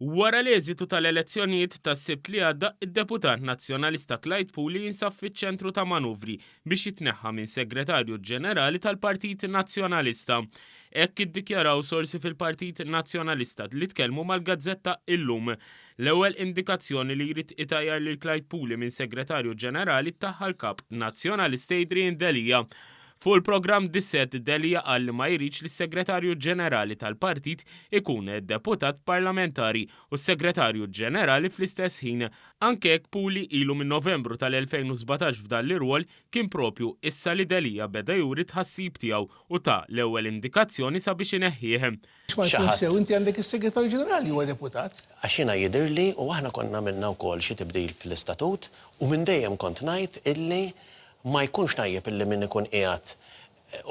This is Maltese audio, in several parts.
Wara l-eżitu tal-elezzjonijiet tas-Sibt li għadda, id-deputat Nazzjonalista Clyde Puli jinsab fiċ-ċentru ta' manuvri biex jitneħħa minn Segretarju Ġenerali tal-Partit Nazzjonalista. Hekk iddikjaraw sorsi fil-Partit Nazzjonalista li tkellmu mal-gazzetta Illum. L-ewwel indikazzjoni li jrid itajjar lil Clyde Puli minn Segretarju Ġenerali taha l-Kap Nazzjonalista Adrian Delia. Fuq il-programm Dissett, Delia qal li ma jridx li s-Segretarju Ġenerali tal-partit ikun deputat parlamentari u s-Segretarju Ġenerali fl-istess ħin. Anke jekk Puli ilu minn Novembru tal-2017 f'dan l-irwol, kien propju issa li Delia beda juri t-tħassib tiegħu u ta l-ewwel indikazzjoni sabiex ineħħih. Ma jkunx sew, inti għandek is-Segretarju Ġenerali huwa deputat. Għax jiena jidhirli, u aħna konna għamilna wkoll xi tibdil fl-istatut, u minn dejjem kont ngħid illi ma jkunx tajjeb illi min ikun qiegħed,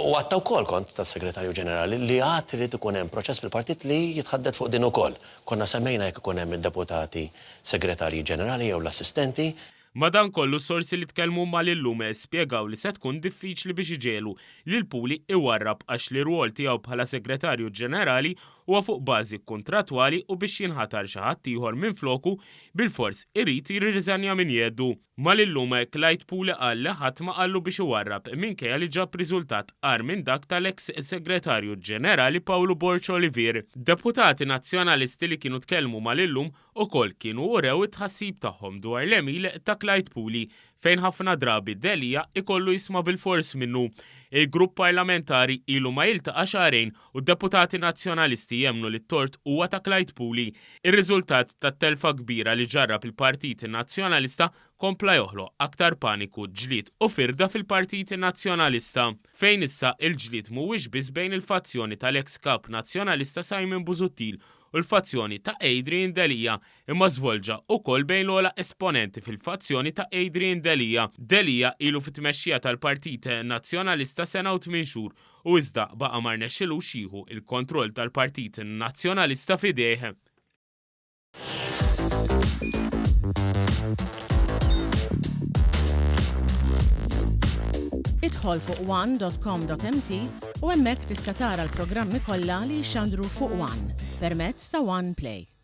u għadta wkoll kont tas-Segretarju Ġenerali, li għad irid ikun hemm proċess fil-partit li jitħaddet fuq din ukoll. Konna semmejna jekk ikun hemm id-deputati Segretarji Ġenerali jew l-assistenti. Madankollu sorsi li tkellmu mal-ILLUM spjegaw li se tkun diffiċli biex iġegħlu lil Puli iwarrab għax l-irwol tiegħu bħala Segretarju Ġenerali huwa fuq bażi kuntrattwali u biex jinħatar xi ħadd ieħor minfloku bilfors irid jirriżenja minn jeddu. Mal-ILLUM, Clyde Puli qal li ħadd ma qallu biex iwarrab minkejja li ġab riżultat agħar minn dak tal-eks Segretarju Ġenerali Pawlu Borg Olivier. Deputati Nazzjonalisti li kienu tkellmu mal-ILLUM ukoll kienu urew it-tħassib tagħhom dwar l-għemil ta' Clyde Puli fejn ħafna drabi Delia ikollu jisma' bilfors minnu. Il-grupp parlamentari ilu ma jiltaqa' xahrejn u d-deputati Nazzjonalisti jemmnu li t-tort huwa ta' Clyde Puli. Ir-riżultat tat-telfa kbira li ġarrab il-Partit Nazzjonalista kompla joħloq aktar paniku, ġlied u firda fil-Partit Nazzjonalista. Fejn issa il-ġlied mhuwiex biss bejn il-fazzjoni tal-eks Kap Nazzjonalista Simon Busuttil u l-fazzjoni ta' Adrian Delia imma żvolġa ukoll bejn l-ogħla esponenti fil-fazzjoni ta' Adrian Delia. Delia ilu fit-tmexxija tal-Partit Nazzjonalista sena u tmien xhur u iżda baqa' ma rnexxilux jieħu l-kontroll tal-Partit Nazzjonalista f'idejh. Idħol fuq one.com.mt u hemmhekk tista' tara l-programmi kollha li jixxandru fuq One permezz ta' One Play.